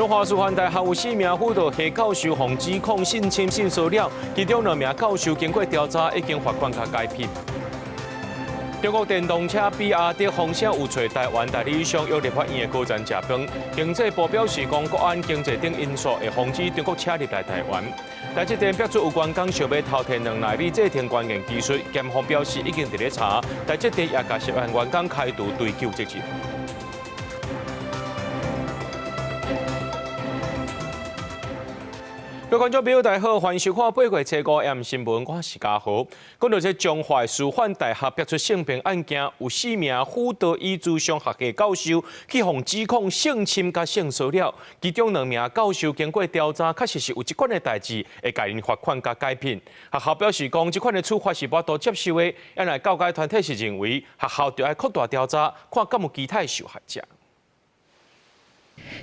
彰化師範大學有四名輔導系教授予指控性侵、性騷擾，其中兩名教授經過調查已經罰款佮解聘。中國電動車比亞迪風聲有揣台灣代理商約立法院的高層食飯，經濟部表示講國安、經濟等因素會防止中國車入來台灣。台積電爆出有員工想欲偷提兩納米製程關鍵技術，檢方表示已經佇咧查，台積電也共涉案員工開除追究責任。各位觀眾朋友，大家好，歡迎收看8月初五 M 新聞，我是嘉豪。講到這彰化師範大學爆出性平案件，有四名輔導與諮商學系教授去予指控性侵佮性騷擾，其中兩名教授經過調查，確實是有這款的代誌，會共𪜶罰款佮解聘。學校表示講，這款的處罰是無法度接受的，啊若教改團體是認為學校著愛擴大調查，看敢有其他的受害者。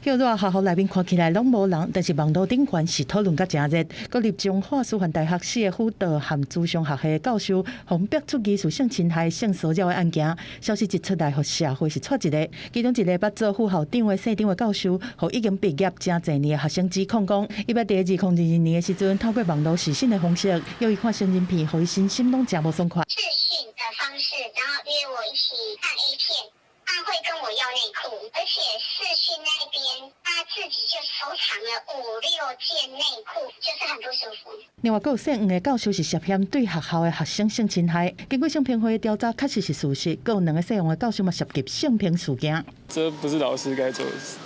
歇熱學校內面看起來攏無人，但是網路頂懸是討論甲誠熱。國立彰化師範大學四个輔導和諮商學系教授，予爆出疑似性侵害、性騷擾的案件，消息一出來，予社會是掣一个。其中一个捌做副校長的姓張的教授，予已經畢業誠濟年的學生指控講，伊捌佇2022年的時陣，透過網路視訊的方式，約伊看成人片，予伊身心攏誠無爽快。視訊的方式，然後約我一起看 A 片。他會跟我要內褲，而且視訊那邊他自己就收藏了五六件內褲，就是很不舒服。另外，閣有姓黃的教授是涉嫌對學校的學生性侵害，經過性平會的調查，確實是事實。閣有兩个姓黃的教授嘛涉及性平事件。這不是老師該做的事，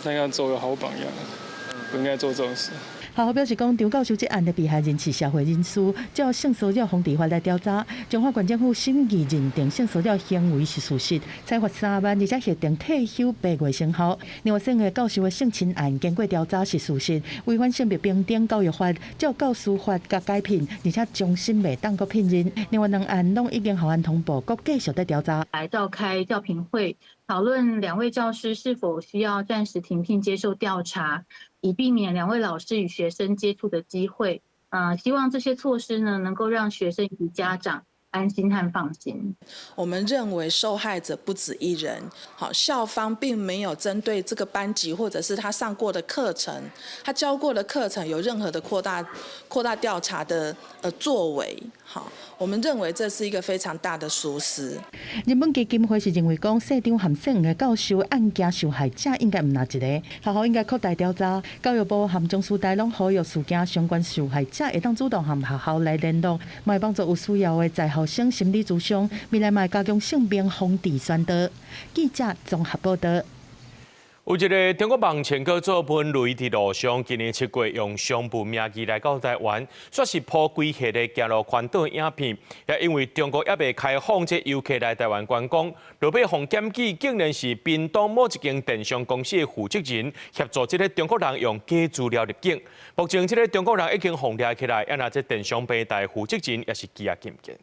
他應該做個好榜樣，不應該做這種事。學校表示講，張教授這案的被害人是社會人士，照性騷擾防治法來調查。彰化縣政府審議認定性騷擾行為是事實，裁罰3萬，而且核定退休8月生效。另外，姓的教授的性侵案經過調查是事實，違反性別平等教育法，照教師法共解聘，而且終身袂當閣聘任。另外兩案攏已經予安通報，閣繼續在調查。來召開教評會，討論兩位教師是否需要暫時停聘接受調查，以避免兩位老師與學生接觸的機會。希望這些措施呢，能夠讓學生與家長安心和放心。我們認為受害者不止一人，好，校方並沒有針對這個班級或者是他上過的課程，他教過的課程有任何的擴大調查的作為，好，我們認為這是一個非常大的疏失。人本基金會是認為講，姓張和姓黃的教授案件受害者應該毋但一個，學校應該擴大調查。教育部和中師大攏呼籲事件相關受害者會當主動和學校來聯絡，嘛會幫助有需要的在校生心理諮商，未來嘛會加強性病防治宣導。記者綜合報道。有一个中國網紅叫做文雷，佇路上，今年7月用商務名義來到台灣，煞是鋪規系列行路環島影片。也因為中國猶未開放這遊客來台灣觀光，落尾予檢舉，竟然是屏東某一間電商公司的負責人協助這个中國人用假資料入境。目前這个中國人已經予掠起來，啊若這電商平台負責人也是羈押禁見。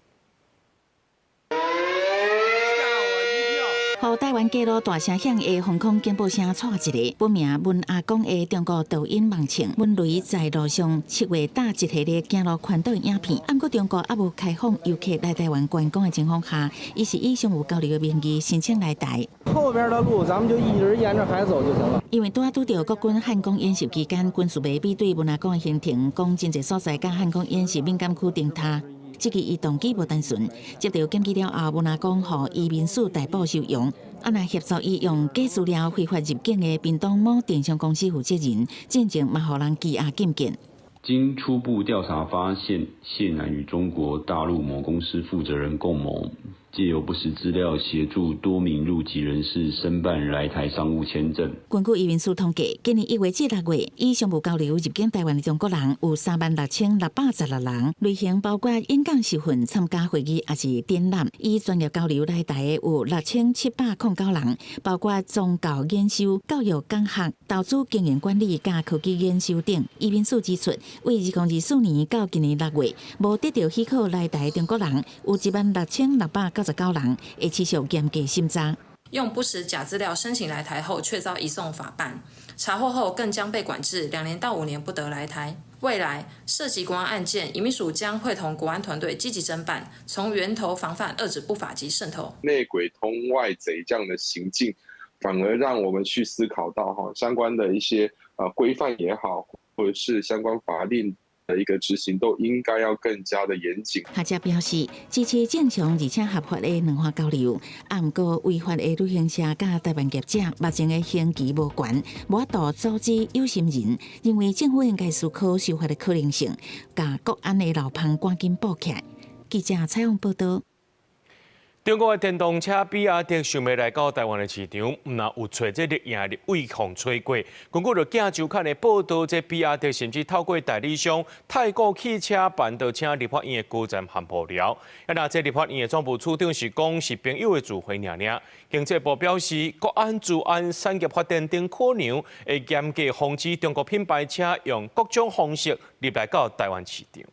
予台灣街路大聲響的防空警報聲掣一个，本名文阿公的中國抖音網紅文雷在路上7月搭一系列行路環島影片。毋過中國猶無開放遊客來台灣觀光的情況下，伊是以商務交流的名義申請來台。後邊的路，咱們就一直沿着海走就行了。因為拄仔拄著國軍漢光演習期間，軍事迷比對文阿公的行程，講真濟所在佮漢光演習敏感區頂踏。這個伊動機無單純，接著檢舉了後，文阿公予移民署逮捕收容。啊，若協助伊用假資料非法入境的屏東某電商公司負責人，進前嘛予人羈押禁見。經初步調查發現，謝男與中國大陸某公司負責人共謀，藉由不實資料協助多名入籍人士申辦來台商務簽證。根據移民署統計，今年1月至6月，以商務交流入境台灣的中國人有36,616人，類型包括演講受訓、參加會議，抑是展覽。以專業交流來台的有6,709人，包括宗教研修、教育講學、投資經營管理佮科技研修等。移民署指出，為2024年到今年6月，無得到許可來台的中國人有16,699人，會持續嚴格審查。用不實假資料申請來台後，卻遭移送法辦，查獲後更將被管制2年到5年，不得來台。未來涉及國安案件，移民署將會同國安團隊積極偵辦，從源頭防範遏止不法及滲透。內鬼通外賊這樣的行徑，反而讓我們去思考到哈相關的一些規範也好，或者是相關法令的一個執行，都應該要更加的嚴謹。學者表示支持正常而且合法的兩岸交流，啊，毋過違法的旅行社佮台灣業者目前的刑期無懸，無法度阻止有心人。認為政府應該思考修法的可能性，共國安的漏縫趕緊補起來。記者採訪報道。中國的電動車比亞迪想欲來到台灣的市場，毋但有揣這個營立委予揣過。根據著鏡週刊的報道，這比亞迪甚至透過代理商太古汽車辦到請立法院的高層和幕僚。啊，若這立法院的總務處長是講是朋友的聚會爾爾。經濟部表示，國安、資安、產業發展等考量，會嚴格防止中國品牌車用各種方式入來到台灣市場。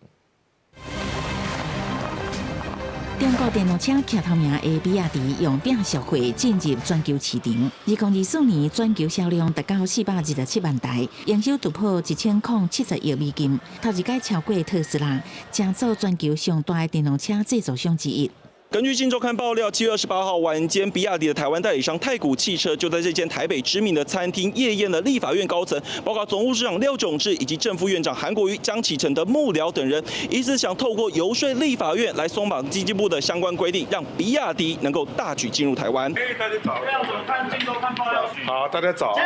中國電動車徛頭名的比亞迪用拼俗貨進入全球市場。2024年全球銷量達到427萬台，營收突破1070億美金，頭一擺超過特斯拉，成做全球上大的電動車製造商之一。根據《鏡週刊》爆料，7月28號晚間，比亞迪的台灣代理商太古汽車就在這間台北知名的餐廳夜宴了立法院高層，包括總務處長廖炯智以及正副院長韓國瑜、江啟臣的幕僚等人，疑似想透過遊說立法院來鬆綁經濟部的相關規定，讓比亞迪能夠大舉進入台灣。大家早。好，大家早啊。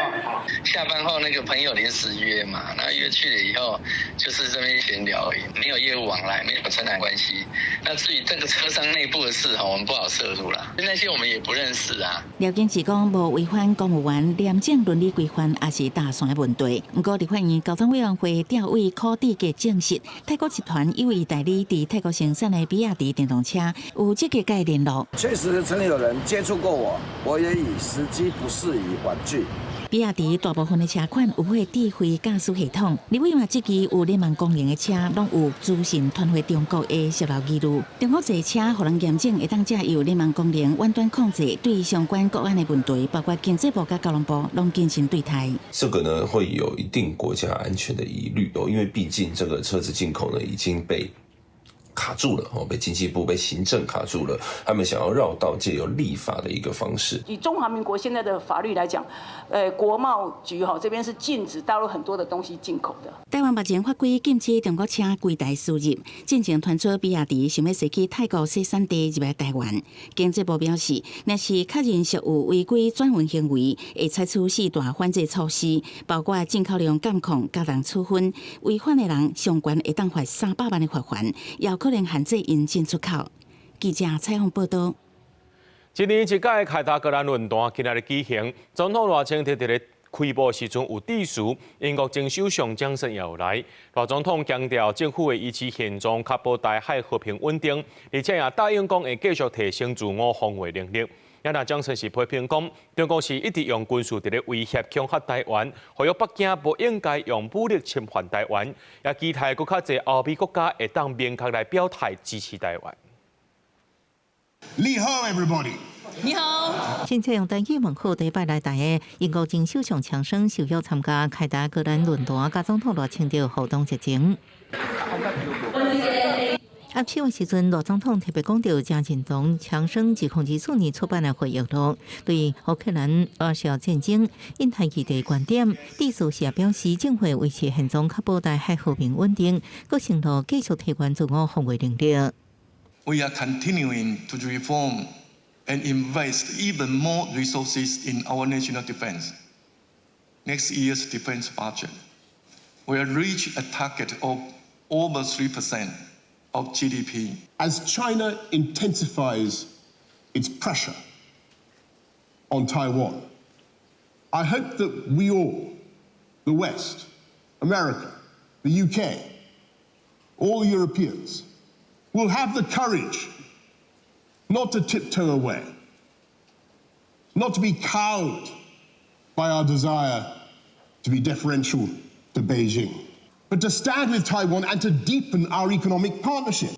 下班後那個朋友臨時約嘛，那約去了以後，就是這邊閒聊而已，沒有業務往來，沒有承攬關係。那至於這個車商內部的事，我們不好涉入啦。那些我們也不認識啊。廖炯智講，無違反公務員廉政倫理規範，抑是搭線的問題。毋過立法院交通委員會調委柯志杰證實，太古集團有意代理佇泰國生產的比亞迪電動車，有積極共伊聯絡。確實曾有人接觸過我，我也以時機不適宜婉拒。比亞迪大部分的車款有配智慧駕駛系統，立委嘛質疑有聯網功能的車，攏有資訊傳回中國的洩漏疑慮。中國製車予人驗證會當藉由聯網功能遠端控制，對相關國安的問題，包括經濟部佮交通部，攏謹慎對待。這個呢會有一定國家安全的疑慮哦，因為畢竟這個車子進口呢已經被卡住了哦，被經濟部、被行政卡住了。他們想要繞道，借由立法的一個方式。以中華民國現在的法律來講，國貿局哈這邊是禁止大陸很多的東西進口的。台灣目前法規禁止中國車規台輸入，進前傳出比亞迪想欲踅去泰國生產地入來台灣。經濟部表示，若是確認屬有違規轉運行為，會採取四大反制措施，包括進口量監控、加重處分，違反的人上懸會當罰300萬的罰鍰，也有可能限制𪜶進出口。記者採訪報道。一年一屆凱達格蘭論壇今仔日舉行，總統賴清德佇咧開幕時陣有致辭，英國前首相強生也有來。賴總統強調政府會維持現狀，確保台海和平穩定，而且也答應講會繼續提升自我防衛能力。啊若強生是批評講，中國是一直用軍事佇咧威脅恐嚇台灣，呼籲北京無應該用武力侵犯台灣，也期待閣較濟歐美國家會當明確來表態支持台灣。你好，everybody。你好。先用台語問好第一擺來台的英國前首相強生受邀參加凱達格蘭論壇，佮總統賴清德互動熱情。握手的時陣，賴總統特別講到誠認同強生2024年出版的回憶錄，對烏克蘭俄烏戰爭、印太議題觀點，致辭時也表示，政府維持現狀，確保台海和平穩定，閣承諾繼續提懸自我防衛能力。 We are continuing to reform and invest even more resources in our national defense. Next year's defense budget will reach a target of over 3% of GDP. As China intensifies its pressure on Taiwan, I hope that we all, the West, America, the UK, all Europeans, will have the courage not to tiptoe away, not to be cowed by our desire to be deferential to Beijing, but to stand with Taiwan and to deepen our economic partnership.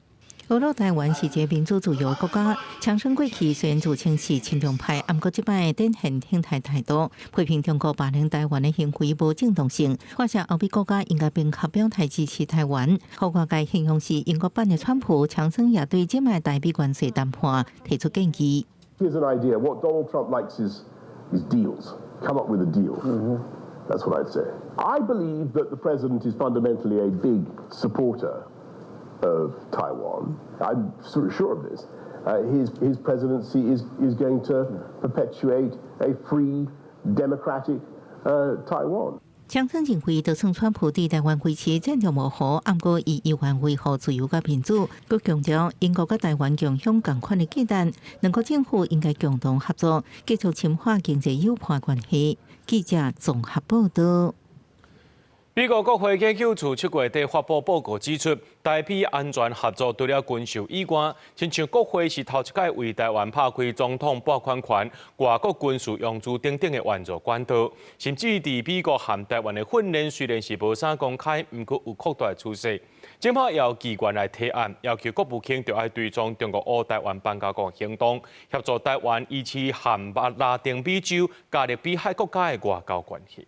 呵咾台灣是一个民主自由國家，強生過去雖然自稱是親中派，毋過這擺展現挺台態度，批評中國霸凌台灣的行為無正當性，發現歐美國家應該明確表態支持台灣。予外界形容是英國版的川普，強生也對這擺台美關稅談判提出建議。 Here's an idea. What Donald Trump likes is is deals. Come up with a deal. That's what I'd say. I believe that the president is fundamentally a big supporter of Taiwan. I'm sort of sure of this. His presidency is going to perpetuate a free, democratic Taiwan. 強生認為，就算川普佇台灣維持戰略模糊，毋過伊依然維護自由佮民主。閣強調，英國佮台灣共享仝款的價值，兩國政府應該共同合作，繼續深化經濟友伴關係。記者綜合報道。美國國會研究處7月底發布報告指出，台美安全合作除了軍售以外，親像國會是頭一擺為台灣拍開總統撥款權、外國軍事用資等等的援助管道，甚至佇美國和台灣的訓練雖然是無啥公開，毋過有擴大趨勢。這擺由議員來提案，要求國務卿著愛追蹤中國烏台灣邦交國行動，協助台灣維持和拉丁美洲、加勒比海國家的外交關係。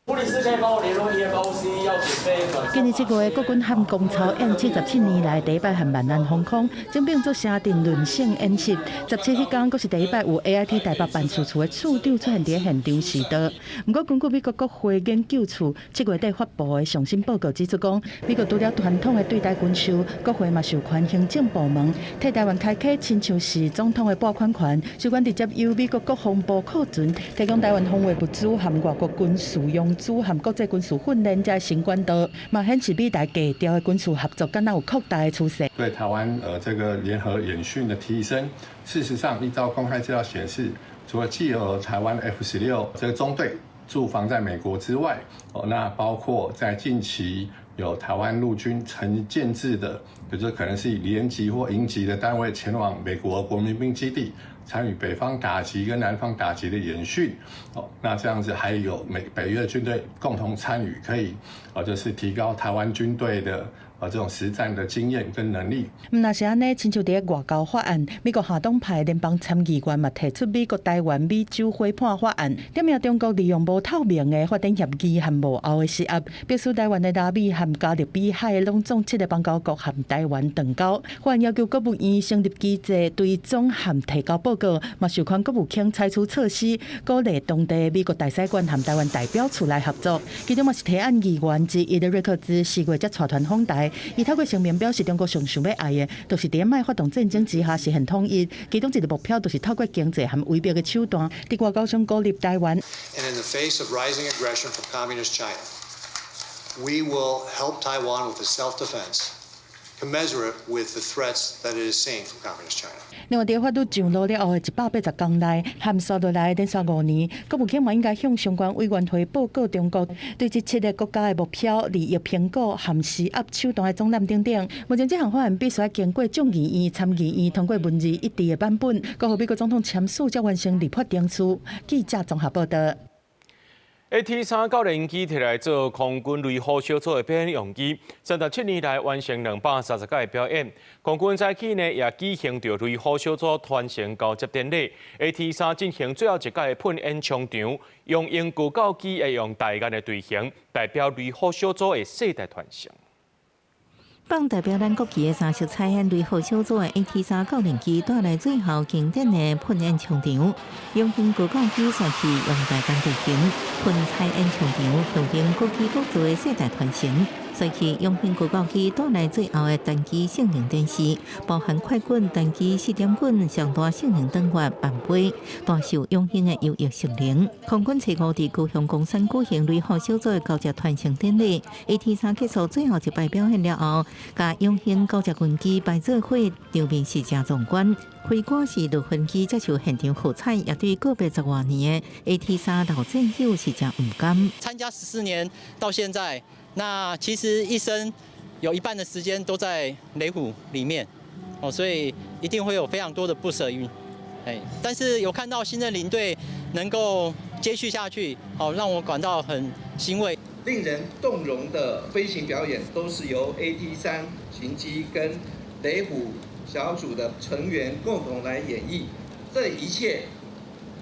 護理師可以幫我聯絡 EMOC，要準備。今年7月，國軍和公操演77年來第一擺和萬安防空，整變做城鎮輪性演習。17彼工，閣是第一擺有 AIT 台北辦事處的處長出現佇現場視導。毋過，根據美國國會研究處7月底發布的上新報告指出，講美國除了傳統的對台軍售，國會嘛授權行政部門替台灣開啟親像是總統的撥款權，授權直接由美國國防部庫存，提供台灣防衛物資和外國軍事用資和國際軍事訓練這新管道，嘛顯示美台低調的軍事合作，敢若有擴大的趨勢。對台灣這個聯合演訓的提升，事實上依照公開資料顯示，除了既有台灣 F-16這個中隊駐防在美國之外，哦，那包括在近期有台灣陸軍成建制的，也就是可能是以連級或營級的單位前往美國國民兵基地，參與北方打擊跟南方打擊的演訓，哦，那這樣子還有美北約軍隊共同參與，可以，哦，就是提高台灣軍隊的這種實戰的經驗跟能力。毋但是按呢，親像佇咧外交法案，美國下黨派聯邦參議員嘛提出美國台灣美洲夥伴法案，點名中國利用無透明的發展協議和幕後的施壓，迫使台灣的拉美和加勒比海攏總七个邦交國和台灣斷交。法案要求國務院成立機制，追蹤和提交報告，嘛授權國務卿採取措施，鼓勵當地美國大使館和台灣代表處來合作。其中嘛是提案議員之一的瑞克茲4月才帶團訪台。伊透過聲明表示，中國上想欲愛的，就是佇莫發動戰爭之下實現統一。其中一個目標，就是透過經濟和威逼的手段，佇外交上孤立台灣。 And in the face of rising aggression from communist China, we will help Taiwan with its self-defense, commensurate with the threats that it is seeing from communist China. 另外，佇法律上路了後的180天內，和紲落來連續5年，國務卿嘛應該向相關委員會報告中國對這七个國家的目標、利益評估和施壓手段的總覽等等。目前這項法案必須經過眾議院、參議院通過文字一致的版本，閣予美國總統簽署，才完成立法程序。記者綜合報道。 AT-3教練機提來做空軍雷虎小組的表演用機，37年來完成230擺表演。空軍早起呢也舉行著雷虎小組傳承交接典禮。AT-3進行最後一擺的噴煙衝場，雄鷹高教機會用大雁的隊形代表雷虎小組的世代傳承。放代表咱國旗的三色彩煙雷虎小組的 AT-3教練機帶來最後經典的噴煙衝場，雄鷹高教機帥氣用大雁隊形噴彩煙衝場，象徵國旗國族的世代傳承。帥氣雄鷹高教機帶來最後的單機性能展示，包含快滾單機4點滾上大性能登月慢飛，大秀雄鷹的優異性能。空軍初五佇高雄岡山舉行雷虎小組的交接傳承典禮，AT-3結束最後一擺表演了後，共雄鷹交接軍機擺做伙，場面是誠壯觀。開歌是落飛機接受現場喝彩，也對告別10外年的 AT-3老戰友是誠毋甘。參加14年到現在。那其實一生有一半的時間都在雷虎裡面，哦，所以一定會有非常多的不捨與，哎，但是有看到新任領隊能夠接續下去，好，讓我感到很欣慰。令人動容的飛行表演都是由 AT-3 型機跟雷虎小組的成員共同來演繹，這一切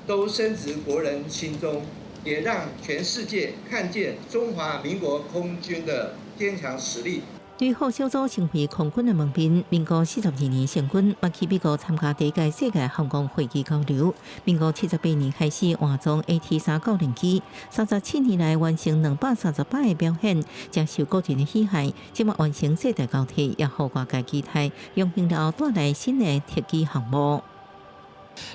都深植國人心中。也讓全世界看見中華民國空軍的堅強實力。雷虎小組成為空軍的門面，民國42年成軍，捌去美國參加第一屆世界航空會議交流。民國78年開始換裝 AT-3教練機，37年來完成238擺的表演，誠受國人的喜愛。這馬完成世代交替，也予外界期待，榮幸了後帶來新的特技項目。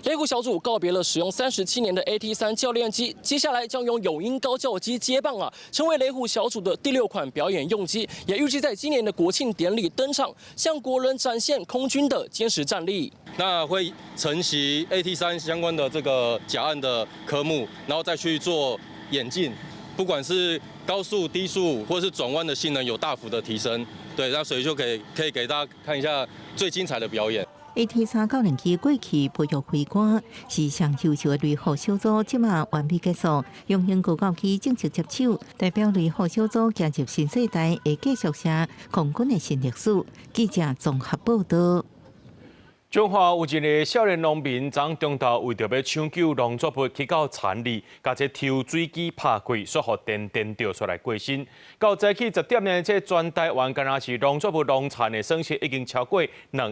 雷虎小組告別了使用37年的 AT-3教練機，接下來將用勇鷹高教機接棒啊，成為雷虎小組的第六款表演用機，也預計在今年的國慶典禮登場，向國人展現空軍的堅實戰力。那會承襲 AT-3相關的這個甲案的科目，然後再去做演進，不管是高速、低速或是轉彎的性能有大幅的提升。對，那所以就可以給大家看一下最精彩的表演。 AT-3教練機過去培育飛官，是上優秀的雷虎小組，這馬完美結束，榮幸高教機正式接手，代表雷虎小組加入新世代，會繼續寫空軍的新歷史。記者綜合報道。彰化有一个少年農民，昨中晝為著欲搶救農作物，去到田裡，共這抽水機拍開，煞予電電著出來過身。到早起10點呢，這全台灣敢若是農作物農田的損失已經超過2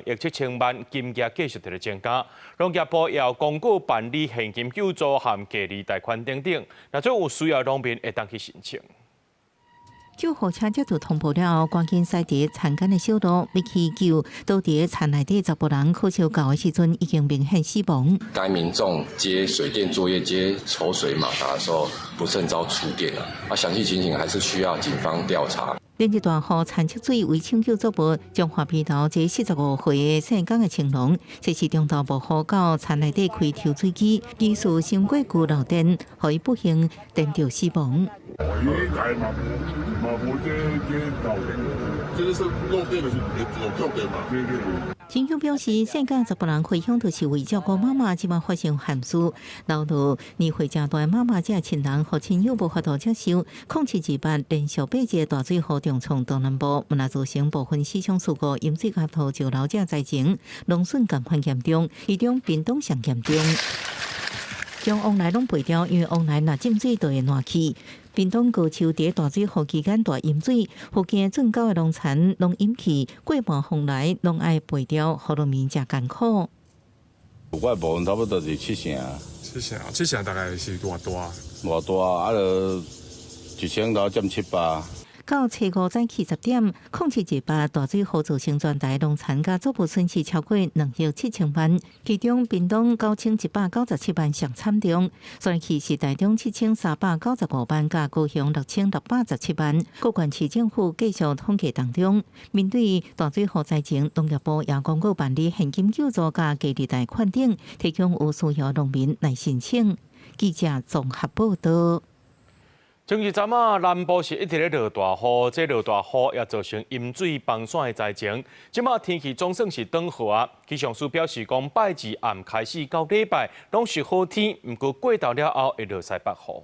億7千萬，金額繼續佇咧增加。農業部也有公告辦理現金救助和低利貸款等等，若做有需要農民會當去申請。救護車接到通報了後，趕緊駛佇田間的小路，欲去救倒佇田內底查埔人，可惜到的時陣已經明顯死亡。該民眾接水電作業接抽水馬達的時候，不慎遭觸電了。啊，詳細情形還是需要警方調查。連日大雨，田積水為搶救作物，彰化埤頭這45歲的姓江的青農，這是中晝冒雨到田內底開抽水機，技術傷過舊漏電，予伊不幸電著死亡。伊嘛無這漏電，這個是漏電的是有跳電嘛？對對對。警方表示，姓江查埔人回鄉就是為照顧媽媽，這馬發生憾事，留落年歲誠大媽媽這親人和親友無法度接受。07/28連續8日大水雨重創東南部，嘛造成部分死傷事故，淹水佮土石流這災情，農損仝款嚴重，其中屏東上嚴重。將往來攏賠掉，因為往來若浸水就會爛去。屏東高丘佇大水雨期間大淹水，附近圳溝的農田攏淹去，過半風來攏愛賠掉，予農民誠艱苦。我的部分差不多是七成。七成，七成大概是偌大？偌大啊？就一千頭佔700。到初五早起10點，07/28大水雨造成全台農田佮作物損失超過2億7千萬，其中屏東9197萬上慘重，雪梨是台中7395萬，佮高雄6617萬。各縣市政府繼續統計當中，面對大水雨災情，農業部也公告辦理現金救助佮低利貸款等，提供有需要農民來申請。記者綜合報道。前一陣啊，南部是一直咧落大雨，這落大雨也造成淹水崩山的災情。這馬天氣總算是轉好啊！氣象署表示講，拜二暗開始到禮拜攏是好天，毋過過晝了後會落西北雨。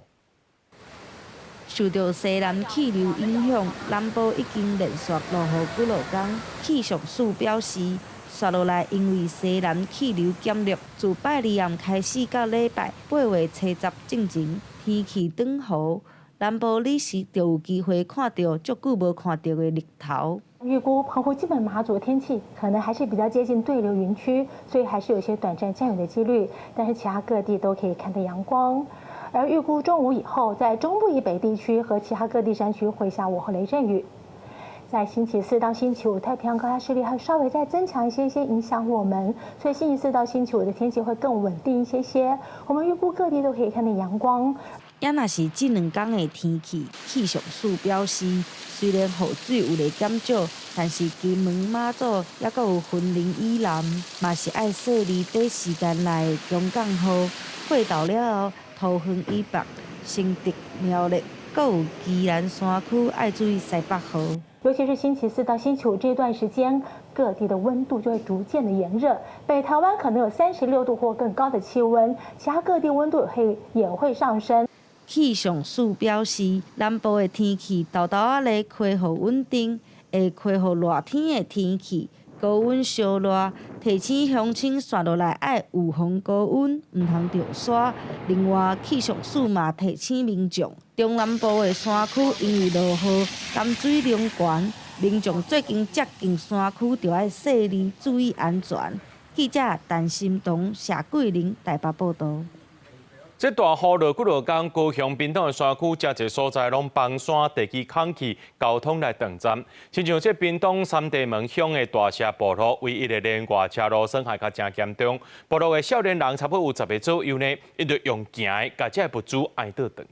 受著西南氣流影響，南部已經連續落雨幾落工。氣象署表示，紲落來因為西南氣流減弱，自拜二暗開始到禮拜8月初10進前，天氣轉好。南部你是就有機會看著足久無看著的日頭。預估澎湖、金門、馬祖的天氣可能還是比較接近對流雲區，所以還是有些短暫降雨的幾率。但是其他各地都可以看到陽光。而預估中午以後，在中部以北地區和其他各地山區會下午後雷陣雨。在星期四到星期五，太平洋高壓勢力還稍微再增強一些些，影響我們，所以星期四到星期五的天氣會更穩定一些些。我們預估各地都可以看到陽光。也若是這兩工的天氣，氣象署表示，雖然雨水有咧減少，但是金門、馬祖猶閣有雲林以南，嘛是愛細膩短時間內強降雨。過晝了後，桃園以北、新竹、苗栗，閣有宜蘭山區愛注意西北雨。尤其是星期四到星期五這段時間，各地的溫度就會逐漸的炎熱，北台灣可能有36度或更高的氣溫，其他各地溫度會也會上升。氣象署表示，南部的天氣沓沓仔咧恢復穩定，會恢復熱天的天氣，高溫燒熱，提醒鄉親紲落來愛預防高溫，毋通著沙。另外，氣象署嘛提醒民眾，中南部的山區因為落雨，咸水濃懸，民眾最近接近山區，就愛細膩注意安全。記者陳心彤、謝桂玲台北報道。這大雨落幾落工，高雄屏東的山區誠濟所在攏崩山、地基空去，交通來斷站。親像這屏東三地門鄉的大社部落，唯一的連外車路損害較誠嚴重。部落的少年人差不多有10个左右呢，𪜶就用行的，共這个物資運倒轉去。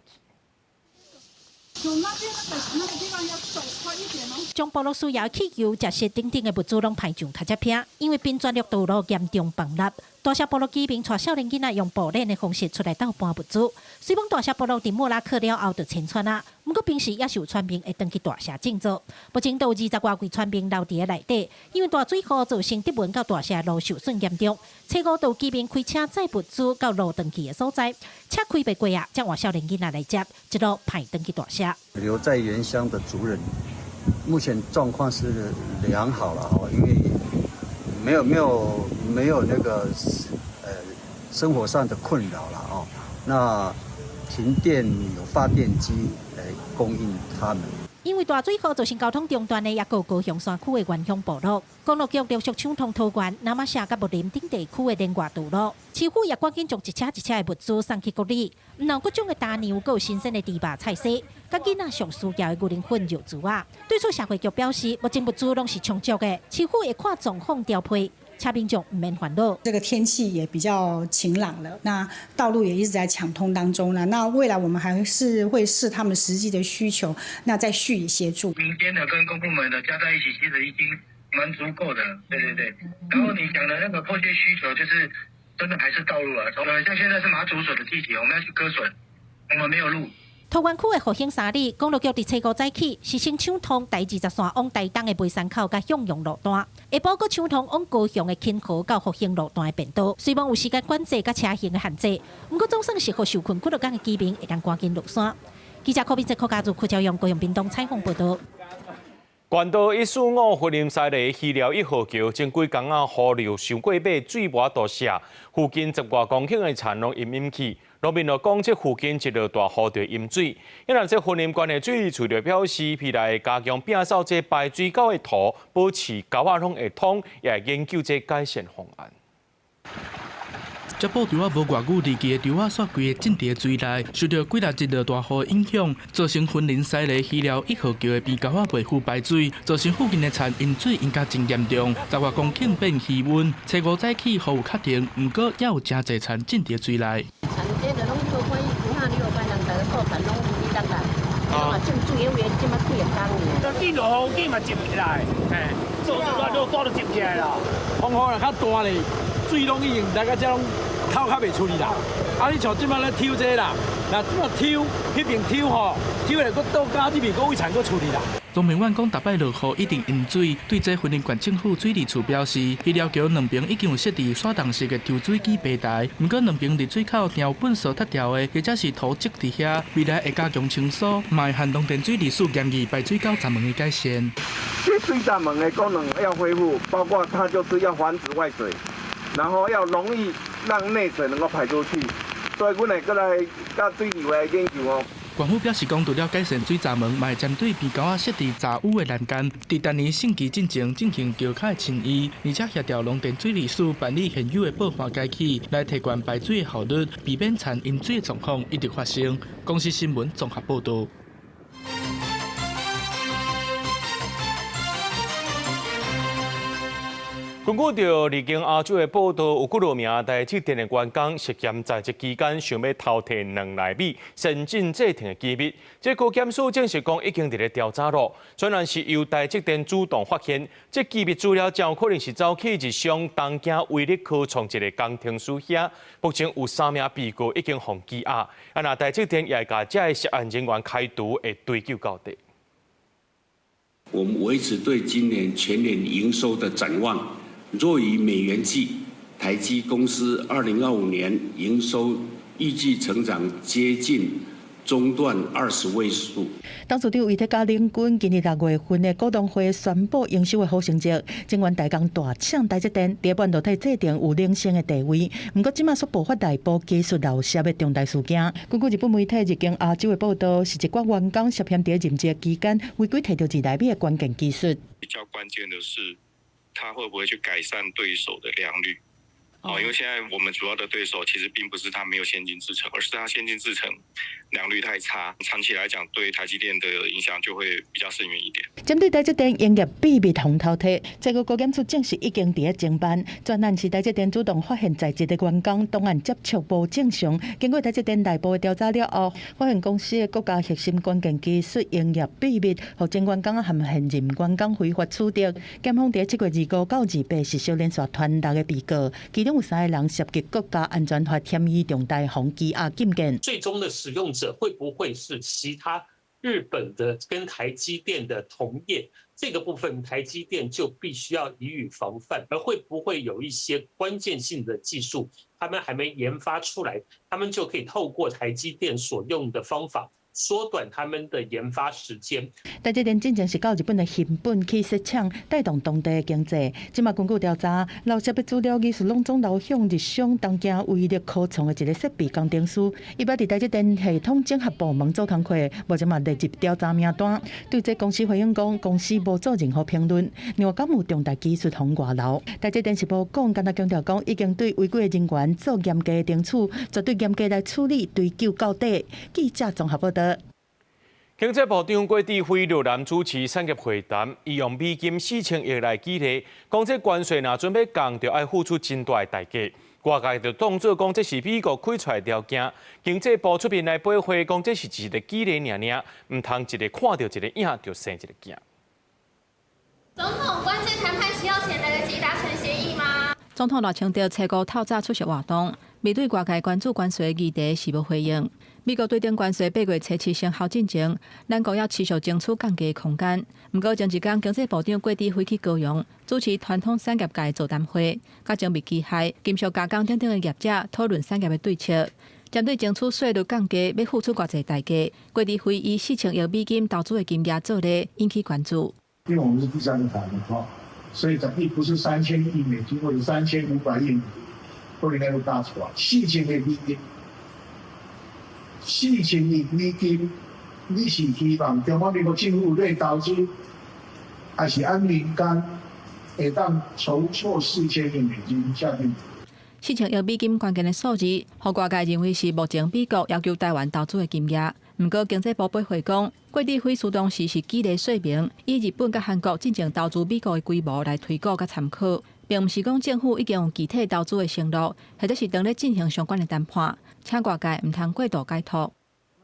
將部落需要汽油、食食等等的物資攏派上卡車片，因為檳全綠道路嚴重崩塌。大社部落居民帶少年囡仔用步練的方式出來鬥搬物資。雖講大社部落佇莫拉克了後就遷村啊，毋過平時也是有村民會轉去大社振作。目前都有20外位村民留佇咧內底，因為大水雨造成德文到大社路受損嚴重。初五就有居民開車載物資到路斷去的所在，車開袂過啊，才換少年囡仔來接，一路派轉去大社。留在原鄉的族人，目前狀況是良好了哈，因為沒有那個生活上的困擾了哦。那停電有發電機來供應他們。因為大水雨造成交通中斷的，也有高雄山區的原鄉部落，公路局陸續搶通桃園、那瑪夏佮木林等地區的連外道路，市府也趕緊將一車一車的物資送去國里。毋但各種的大糧，閣有新鮮的豬肉菜絲，佮囡仔上需要的牛奶粉、藥珠仔。對此，社會局表示，目前物資攏是充足的，市府會看狀況調配。請民眾毋免煩惱。這個天氣也比較晴朗了，那道路也一直在搶通當中了。那未來我們還是會視他們實際的需求，那再續以協助。民間的跟公部門的加在一起，其實已經蠻足夠的。對對對。然後你講的那個迫切需求，就是真的還是道路啊。像現在是馬祖筍的季節，我們要去割筍，我們沒有路。桃園區的復興三里公路局佇初五早起，是先搶通台20線往台東的梅山口佮向陽路段，下晡閣搶通往高雄的芹河到復興路段的便道。雖罔有時間管制佮車行的限制，毋過總算是予受困幾落工的居民會當趕緊落山。記者柯敏哲、柯家祖、柯朝陽、高雄屏東採訪報導。縣道145雲林西螺溪寮1號橋，前幾工仔雨流傷過尾，水無法度瀉，附近10外公頃的田攏淹淹去。農民就講，這附近一落大雨就淹水。因為這雲林縣的水利處就表示，未來會加強摒掃這排水溝的土，保持溝仔攏會通，也會研究這改善方案。這布柱仔無偌久，離奇的柱仔煞規个浸佇水內，受著幾若日落大雨影響，造成雲林西螺溪寮1號橋的邊溝仔袂赴排水，造成附近的田淹水淹甲真嚴重，10外公頃變魚塭。初五早起雨有較停，毋過猶有誠濟田浸佇水內。田這就攏做看伊有哈，你有擺人逐个顧田攏你當啦，攏嘛浸水，有的這馬幾個工爾。這落雨雨嘛浸起來，嘿，做做落大都浸起來啦。風雨若較大咧，水攏已經來到這攏透較袂出去啦。啊，你像這馬咧抽這啦，若這馬抽，彼邊抽吼，抽來閣倒加這邊閣位田閣出去啦。農民阮講，逐擺落雨一定淹水。對這雲林縣政府水利處表示，溪寮橋兩邊已經有設置徙動式的抽水機平台，毋過兩邊入水口有糞掃踢掉的，或者是土積佇遐，未來會加強清掃，嘛會和農田水利署研議排水溝閘門的改善。這水閘門的功能要恢復，包括它就是要防止外水，然後要容易讓內水能夠排出去，所以阮會閣來佮水利來研究哦。縣府表示講，除了改善水閘門，嘛會針對邊溝仔設置閘雨的欄杆，佇逐年汛期進前進行橋跤的清淤，而且協調農田水利署辦理現有的報換改起，來提懸排水的效率，避免田淹水的狀況一直發生。公視新聞綜合報導。根據著日經亞洲的報道，有幾落名台積電的員工涉嫌在職期間想欲偷提2奈米先進製程的機密。這高檢署證實講已經佇咧調查咯。雖然是由台積電主動發現，這機密資料真有可能是走去日商東京威力科創一个工程師遐。目前有3名被告已經予羈押。啊，若台積電也會共這个涉案人員開除，會追究到底。我們維持對今年全年營收的展望。若以美元計，台積公司2025年營收預計成長接近中斷20位數。董事長威特加領軍今年6月份的股東會宣布營收的好成績，晶圓代工大廠台積電佇半導體製程有領先的地位。毋過這馬煞爆發內部技術漏洩的重大事件。根據日本媒體日經亞洲的報道，是一寡員工涉嫌佇任職期間違規提著2納米的關鍵技術。比較關鍵的是，他會不會去改善對手的良率？哦，因為現在我們主要的對手其實並不是他沒有先進製程，而是他先進製程良率太差，長期來講對台積電的影響就會比較深遠一點。針對台積電營業秘密予偷提，這個國檢署證實已經佇咧偵辦。專案是台積電主動發現在職的員工檔案接觸無正常，經過台積電內部的調查了後，發現公司的國家核心關鍵技術營業秘密，予前員工和現任員工非法取得。檢方佇7月25到28實施連續傳六個被告，其中有三個人涉及國家安全法嫌疑重大，予羈押禁見。最終的使用者會不會是其他日本的跟台積電的同業？這個部分台積電就必須要予以防範。而會不會有一些關鍵性的技術，他們還沒研發出來，他們就可以透過台積電所用的方法，縮短他們的研發時間。台積電進前是到日本的熊本去設廠，帶動當地的經濟。這馬根據調查，漏洩的資料技術攏總流向日商東京威力科創的一個設備工程師。伊捌佇台積電系統整合部門做工課，目前嘛列入調查名單。對這公司回應講，公司無做任何評論。另外，敢有重大技術予外流？台積電是無講，干焦強調講，已經對違規的人員做嚴格的懲處，絕對嚴格來處理，追究到底。記者綜合報道。經濟部長郭智輝越南主持產業會談，伊用美金4000億來舉例，講這關稅若準備降，就愛付出真大的代價。外界就當做講這是美國開出來條件。經濟部出面來駁回，講這是一個舉例爾爾，毋通一个看著一个影就生一个囝。總統關稅談判需要前來得及達成協議嗎？總統賴清德初五透早出席活動，面對外界關注關稅議題是無回應。美國對等關稅8月初7生效進前，咱國猶持續爭取降價空間。毋過前一工經濟部長郭智輝去高雄主持傳統產業界座談會，佮精密機械、金屬加工等等的業者討論產業的對策。針對爭取稅率降低，欲付出偌濟代價，郭智輝以4000億美金投資的金額做例，引起關注。因為我們是第三個談的哈，所以總計不是3000億美金或者3500億，都應該會大出來。四千億美金，四千億美金，你是希望中華民國政府來投資，還是按民間會當籌措四千億美金下去？ 4000億美金關鍵的數字，予外界認為是目前美國要求台灣投資的金額。毋過經濟部駁回講，郭智輝適當時是舉例說明，以日本佮韓國進前投資美國的規模來推估佮參考，並毋是講政府已經有具體投資的承諾，或者是當咧進行相關的談判，請外界毋通過度解讀。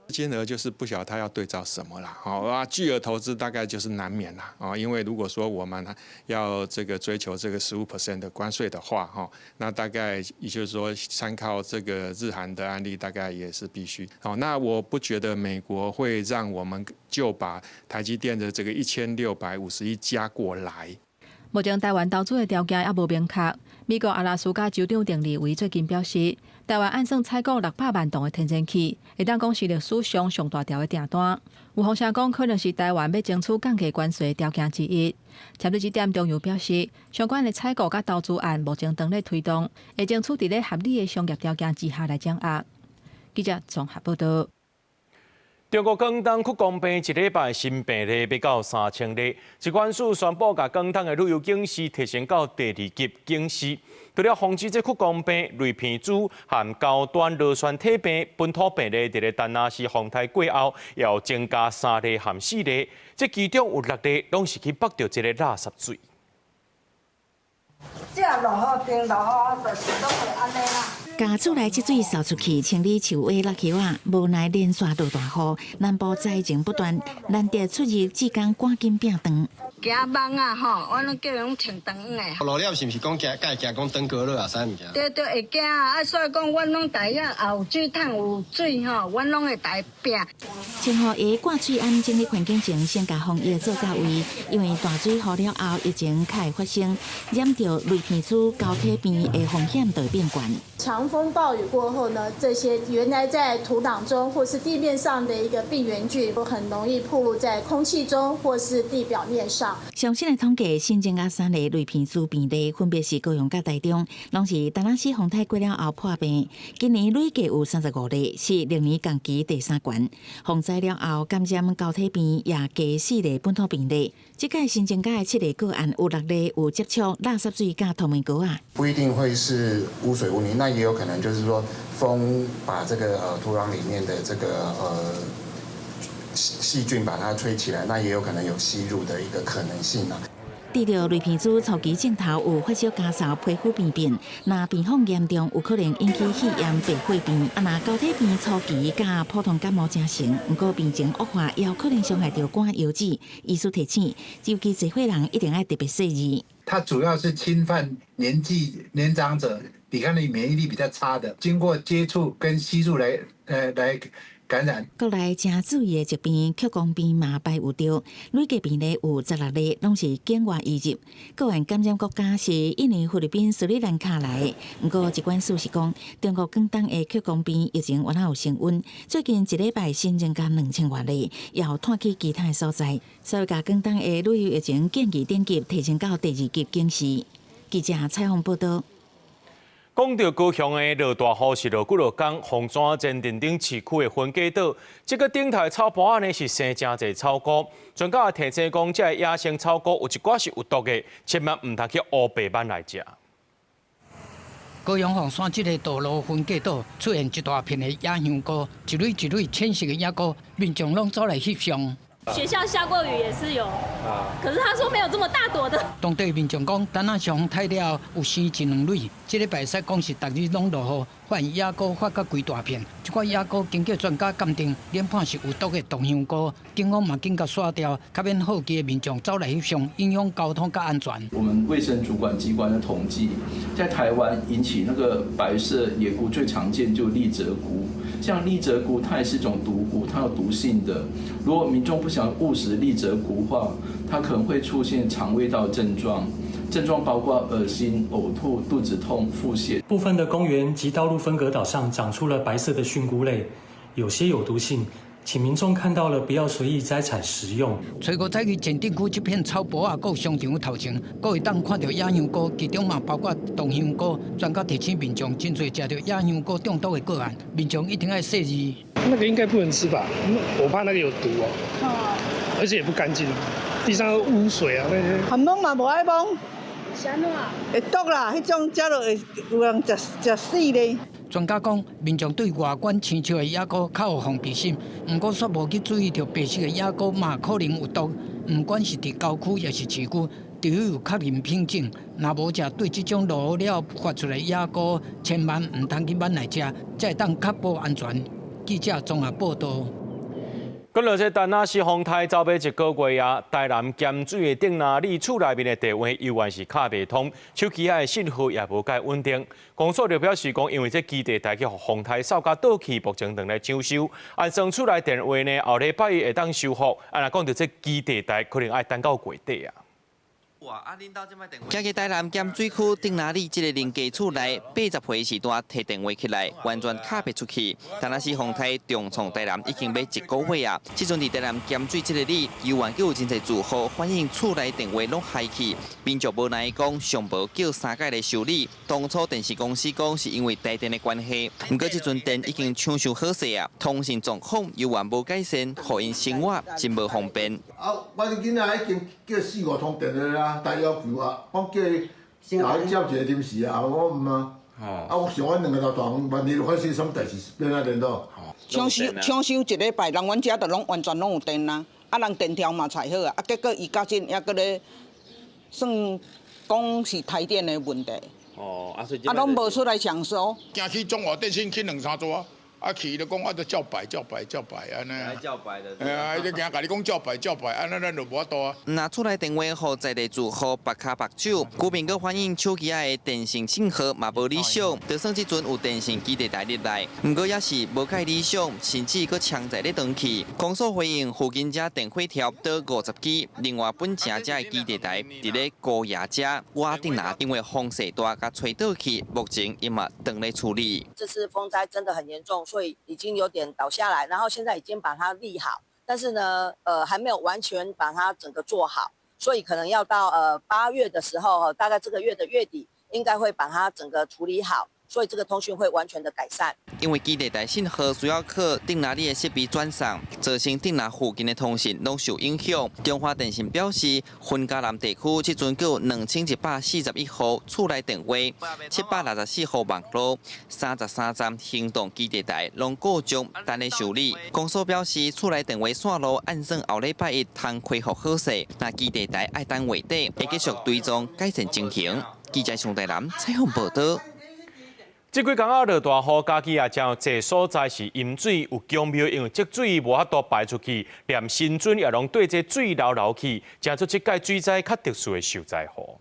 金額就是不曉得他要對照什麼啦，好啊，巨額投資大概就是難免啦，啊，因為如果說我們要這個追求這個15% 的關稅的話，哈，那大概也就是說參考這個日韓的案例，大概也是必須。好，那我不覺得美國會讓我們就把台積電的這個1650億加過來。目前台灣投資的條件猶無明確。美國阿拉斯加州長鄧利維最近表示，台灣按算採購600萬噸的天然氣，會當講是歷史上上大條的訂單。有風聲講，可能是台灣欲爭取降低關稅條件之一。針對這點，中油表示，相關的採購佮投資案目前當咧推動，會爭取佇咧合理的商業條件之下來掌握。記者綜合報道。中國廣東屈光病一禮拜新病例欲到3000例，疾管署宣布，共廣東的旅遊警示提升到第二級警示。除了防止這屈光病、類鼻疽和高端螺旋體病本土病例，佇咧丹那市風台過後，又增加三例和四例，這其中有六例攏是去縛著這個垃圾水。這落雨天落雨就是攏會按呢啦。共厝內積水掃出去，清理樹葉落葉仔，無奈連續落大雨，南部災情不斷，難得出入志工趕緊摒斷。驚蠓仔吼，我攏叫𪜶穿長的。落了是毋是講驚，會驚講登革熱啊？啥物件？對對，會驚啊！啊，所以講，阮攏逐日也有水桶有水吼，阮攏會來摒。清河的掛水庵整理環境前，先共防疫做到位，因為大水雨了後，疫情較會發生，染著著雷片珠交替病的風險就會變懸。強風暴雨過後呢，這些原來在土壤中或是地面上的一個病原菌，都很容易暴露在空氣中或是地表面上。上新的統計，新增加三例雷片珠病例，分別是高雄佮台中，攏是田納西風颱過了後破病。今年累計有35例，是歷年同期第三懸。洪災了後感染交替病也加四例本土病例。這屆新增加的七例個案，有六例有接觸垃圾水佮塗面膏仔。不一定會是污水污泥，那也有可能就是說風把這個土壤裡面的這個細菌把它吹起來，那也有可能有吸入的一個可能性啊。治療雷片珠初期症頭有發燒、咳嗽、皮膚病變，若病況嚴重，有可能引起肺炎、白血病。啊，若交替病初期佮普通感冒成型，毋過病情惡化，也有可能傷害著肝腰子。醫師提醒，尤其濟歲人一定愛特別細膩。它主要是侵犯年紀年長者，抵抗力、免疫力比較差的，經過接觸跟吸入來感染。國內誠注意的疾病，曲弓病嘛排有著，累計病例有16例，攏是境外移入。個案感染國家是印尼、菲律賓、斯里蘭卡來的。毋過疾管署是講，中國廣東的曲弓病疫情猶有升溫，最近一禮拜新增加2000外例，也有拖去其他的所在，所以共廣東的旅遊疫情建議等級提升到第二級警示。記者采訪報導。講到高雄的落大雨是落幾落工，鳳山前鎮頂市區的分隔島，這个頂頭草埔仔呢是生誠濟草菇。專家提醒講，這个野生草菇有一寡是有毒的，千萬毋通去烏白挽來食。高雄鳳山這个道路分隔島出現一大片的野香菇，一蕊一蕊淺色的野菇，民眾攏走來翕相。學校下過雨也是有，可是他說沒有這麼大朵的。當地民眾講，等下上颱了後有生一兩蕊，這禮拜使講是逐日攏落雨，發現野菇發甲規大片。這款野菇經過專家鑑定，研判是有毒的毒香菇，警方嘛緊共刷掉，較免好奇的民眾走來翕相，影響交通佮安全。我們衛生主管機關的統計，在台灣引起那個白色野菇最常見就麗澤菇，像麗澤菇它也是一種毒菇，它有毒性的。如果民眾不想誤食麗澤菇話，它可能會出現腸胃道症狀，症狀包括噁心、嘔吐、肚子痛、腹瀉。部分的公園及道路分隔島上長出了白色的蕈菇類，有些有毒性，請民眾看到了不要隨意摘採食用。初五早起前鎮區這片草埔仔閣商場頭前，閣會當看著野香菇，其中嘛包括毒香菇。專家提醒民眾，真濟食著野香菇中毒的個案，民眾一定愛細膩。那個應該不能吃吧？我怕那個有毒哦，而且也不乾淨，地上污水啊那些。含摸嘛無愛摸。是按怎？會毒啦，彼種食落會有人食食死咧。專家講，民眾對外觀青笑的野菇較有防備心，毋過煞無去注意著白色的野菇嘛可能有毒。毋管是佇郊區抑是市區，除非有確認品種，若無者對這種落雨了發出來野菇，千萬毋通去挽來食，才會當確保安全。記者綜合報導。講到這田納西風颱走欲一個月啊，台南鹹水的頂林里厝內面的電話猶原是敲袂通，手機仔的信號也無蓋穩定。公所就表示講，因為這基地台去予風颱掃甲倒去，目前正咧搶修。按算厝內電話呢，後禮拜會當修復。啊，若講著這基地台可能愛等到月底啊。行去台南鹹水區頂林里這个林家厝內，80歲時段提電話起來，完全敲袂出去。田納西風颱重創台南已經欲一個月啊！這陣佇台南鹹水這个里，猶原閣有真濟住戶反映厝內電話攏害去，民眾無奈講上無叫三改來修理。當初電視公司講是因為台電的關係，毋過這陣電已經搶修好勢啊，通訊狀況猶原無改善，予𪜶生活真無方便。啊，我恁囡仔已經叫四五通電話啦。來要求啊，講叫伊共伊接一个臨時啊，我毋啊。啊，我想阮兩個老大萬一發生啥物代誌，欲按怎聯絡？搶修搶修一禮拜，人阮遮就攏完全攏有電啦，啊人電條嘛裁好啊，啊結果伊到這猶閣咧算講是台電的問題。哦，啊所以啊攏無出來搶修。行去中華電信去兩三座啊，啊去就講啊，就照拜照拜照拜按呢。照拜的。哎呀，伊就驚共你講照拜照拜，按呢咱就無法度啊。若厝內電話予在地住戶縛跤縛手，居民閣反映手機仔的電信信號嘛無理想，就算這陣有電信基地台入來，毋過也是無蓋理想，甚至閣槍在咧斷去。公所回應附近遮電火條倒50支，另外本城遮的基地台佇咧高爺遮瓦頂拿，因為風勢大，共吹倒去，目前伊嘛當咧處理。這次風災真的很嚴重，所以已經有點倒下來，然後現在已經把它立好，但是呢，還沒有完全把它整個做好，所以可能要到8月的時候，大概這個月的月底，應該會把它整個處理好。所以這個通訊會完全的改善。因為基地台信號需要靠頂樓裡的設備轉送，造成頂樓附近的通訊攏受影響。中華電信表示，雲嘉南地區這陣閣有2141戶厝內電話，764戶網路，33站行動基地台攏故障，等咧修理。公所表示，厝內電話線路按算後禮拜一通恢復好勢，若基地台愛等月底，會繼續追蹤改善情形。記者熊大南採訪報道。這幾工仔落大雨，嘉義也誠濟所在是淹水，有宮廟因為積水無法度排出去，連神尊也攏綴這水流流去，成做這屆水災較特殊的受災戶。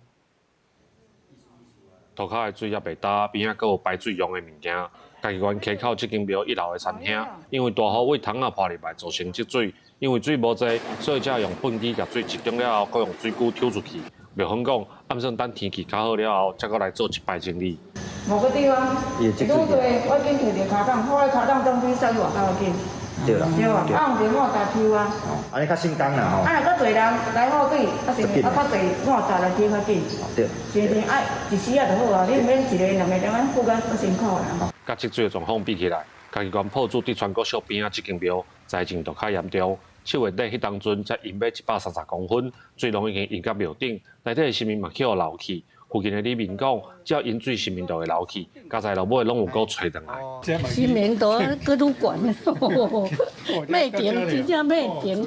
塗跤的水猶袂焦，邊仔閣有排水用的物件。嘉義縣溪口這間廟一樓的餐廳，因為大雨對窗仔破入來，造成積水。因為水無濟，所以才用畚箕共水集中了後，閣用水龜抽出去。廟方講，按算等天氣較好了後，才閣來做一擺整理。某個地方，愈濟，我緊提著跤桶，我跤桶裝水送去外口緊。對啦。對啊，啊用電我家抽啊。按呢較省工啦吼。啊，若閣濟人來好水，啊是啊較濟我家來抽較緊。對。是是愛一時仔就好啊，你毋免一个、兩個、兩個付甲足辛苦啦。佮積水的狀況比起來，嘉義縣朴子竹川國小邊仔這間廟災情就較嚴重。7月底彼當陣才淹欲130公分，水攏已經淹到廟頂，內底的神明嘛去予流去。附近的里民講，只要淹水，神明就會流去，加在落尾攏有閣揣轉來。神明都閣愈懸，袂停，真正袂停，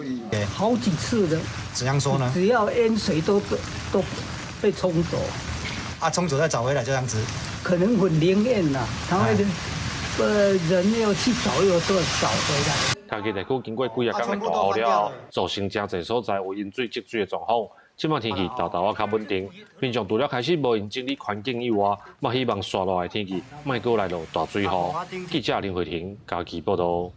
好幾次了。怎樣說呢？只要淹水都被沖走。啊，沖走再找回來這樣子。可能很靈驗啦，他會人又去找又都找回來。嘉義地區經過幾仔工的大雨了後，造成誠濟所在有淹水積水的狀況。這擺天氣沓沓仔較穩定，民眾除了開始無閒整理環境以外，嘛希望紲落來的天氣莫閣來落大水雨。記者林慧婷嘉義報道。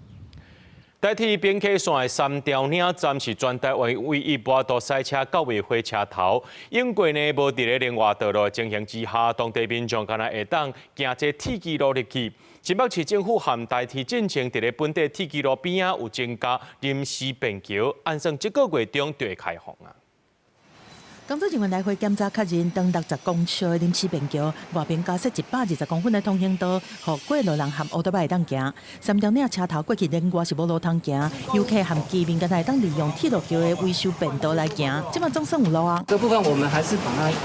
台鐵平溪線的三貂嶺站是全台灣唯一無法度駛車到位火車頭。永過呢無佇咧另外道路的情形之下，當地民眾敢若會當行這鐵支路入去。新北市政府和台鐵進前佇咧本地鐵支路邊仔有增加臨時便橋，按算這個月中就會開放啊。工作人員來回檢查確認，長60公尺的臨時便橋外邊加設120公分的通行道，予過路人和烏托邦會當行。三貂嶺車頭過去另外是無路通行，遊客和居民敢若會當利用鐵路橋的維修便道來行。這馬總算有路啊！這部分我們還是把它移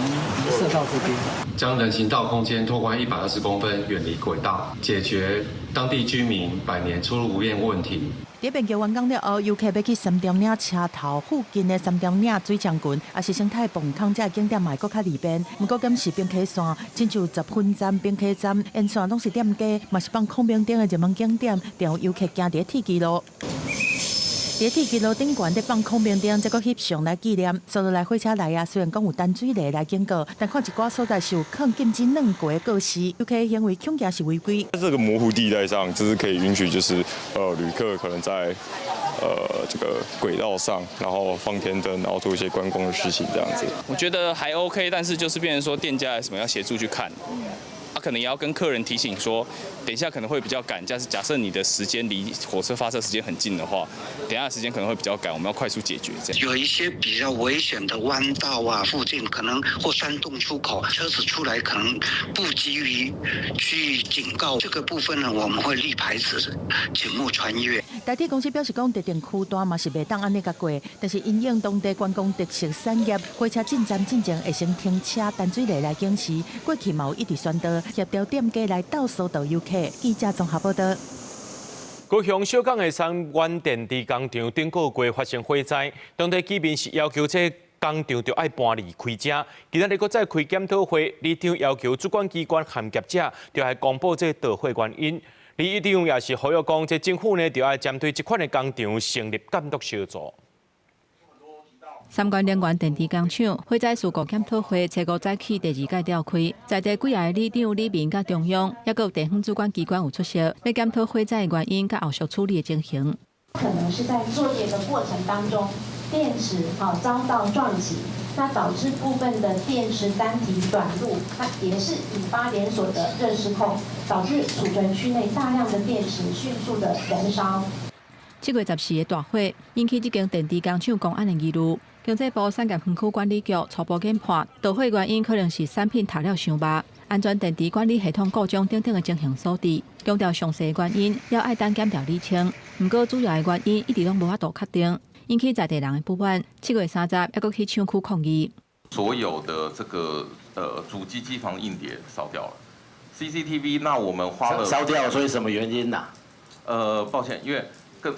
設到這邊，將人行道空間拓寬120公分，遠離軌道，解決當地居民百年出入不便問題。佇便橋完工了後，遊客欲去三貂嶺車頭附近的三貂嶺水牆群，抑是生態磅空這景點嘛會閣較利便。毋過，敢是平溪線，親像十分站、平溪站沿線攏是店家，嘛是放孔明燈的熱門景點，常有遊客行佇鐵支路。佇鐵支路頂懸咧放孔明燈，再閣翕相來紀念。紲落來火車來啊，雖然講有單水螺來警告，但看一寡所在是有囥禁止軟過的告示，遊客行為恐驚是違規。在這個模糊地帶上，就是可以允許，就是旅客可能在這個軌道上，然後放天燈，然後做一些觀光的事情，這樣子。我覺得還 OK，但是就是變成說店家什麼要協助去看。他可能也要跟客人提醒說，等一下可能會比較趕。假設你的時間離火車發車時間很近的話，等一下時間可能會比較趕，我們要快速解決。這樣。有一些比較危險的彎道啊，附近可能或山洞出口，車子出來可能不急於去警告。這個部分呢，我們會立牌子，請勿穿越。台鐵公司表示講，特定區段嘛是袂當按呢共過，但是因應當地觀光特色產業，火車進站進前會先停車單水螺來警示，過去嘛有一直宣導協調店家來鬥疏導遊客。記者綜合報道。高雄小港的三元電池工廠頂個月發生火災，當地居民是要求這工廠著愛搬離開遮。今仔日閣再開檢討會，里長要求主管機關和業者，著愛公布這導火原因。里長也是呼籲講，這政府呢，就愛針對這款的工廠成立監督小組。三權能源電池工廠火災事故檢討會，初五早起第二屆召開，在地幾个里長、里民佮中央，抑閣有地方主管機關有出席，欲檢討火災的原因佮後續處理的情形。可能是在作業的過程當中，電池遭到撞擊，那導致部分的電池單體短路，那也是引發連鎖的熱失控，導致儲存區內大量的電池迅速的燃燒。7月14的大火引起這間電池工廠公安的疑慮。經濟部產業園區管理局初步研判，導火原因可能是產品塗了傷肉、安全電池管理系統故障等等的情形所致。強調詳細原因猶愛等檢調釐清，毋過主要的原因一直攏無法度確定，引起在地人的不滿。7月30，猶閣去廠區抗議。所有的這個主機機房硬碟燒掉了，CCTV 那我們花了燒掉，所以什麼原因呢？抱歉，因為。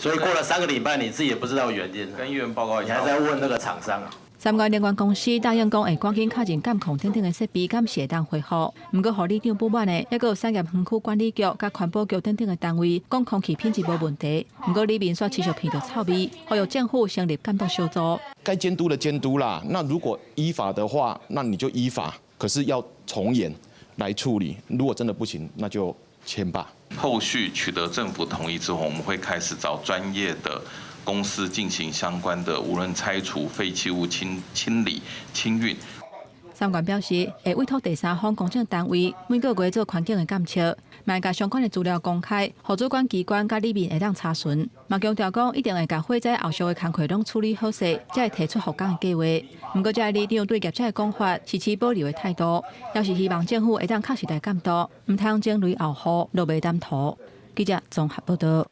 所以過了3個禮拜，你自己也不知道原因。跟議員報告一下，你還在問那個廠商啊？三權能源公司答應講會趕緊確認監控等等的設備，敢是會當恢復。毋過，予里長不滿的，猶閣有產業園區管理局、佮環保局等等的單位講空氣品質無問題。毋過，里民煞持續鼻著臭味，呼籲政府成立監督小組。該監督的監督啦，那如果依法的話，那你就依法，可是要從嚴來處理。如果真的不行，那就簽吧。後續取得政府同意之後，我們會開始找專業的公司進行相關的，無論拆除廢棄物清清理、清運。三權表示，會委託第三方公證單位每個月做環境的監測，嘛會共相關的資料公開，予主管機關佮里民會當查詢。嘛強調講，一定會共火災後續的工課攏處理好勢，才會提出復工的計劃。毋過，這个里長對業者的講法是持保留的態度，也是希望政府會當確實來監督，毋通前雷後雨，落袂擔塗。記者綜合報道。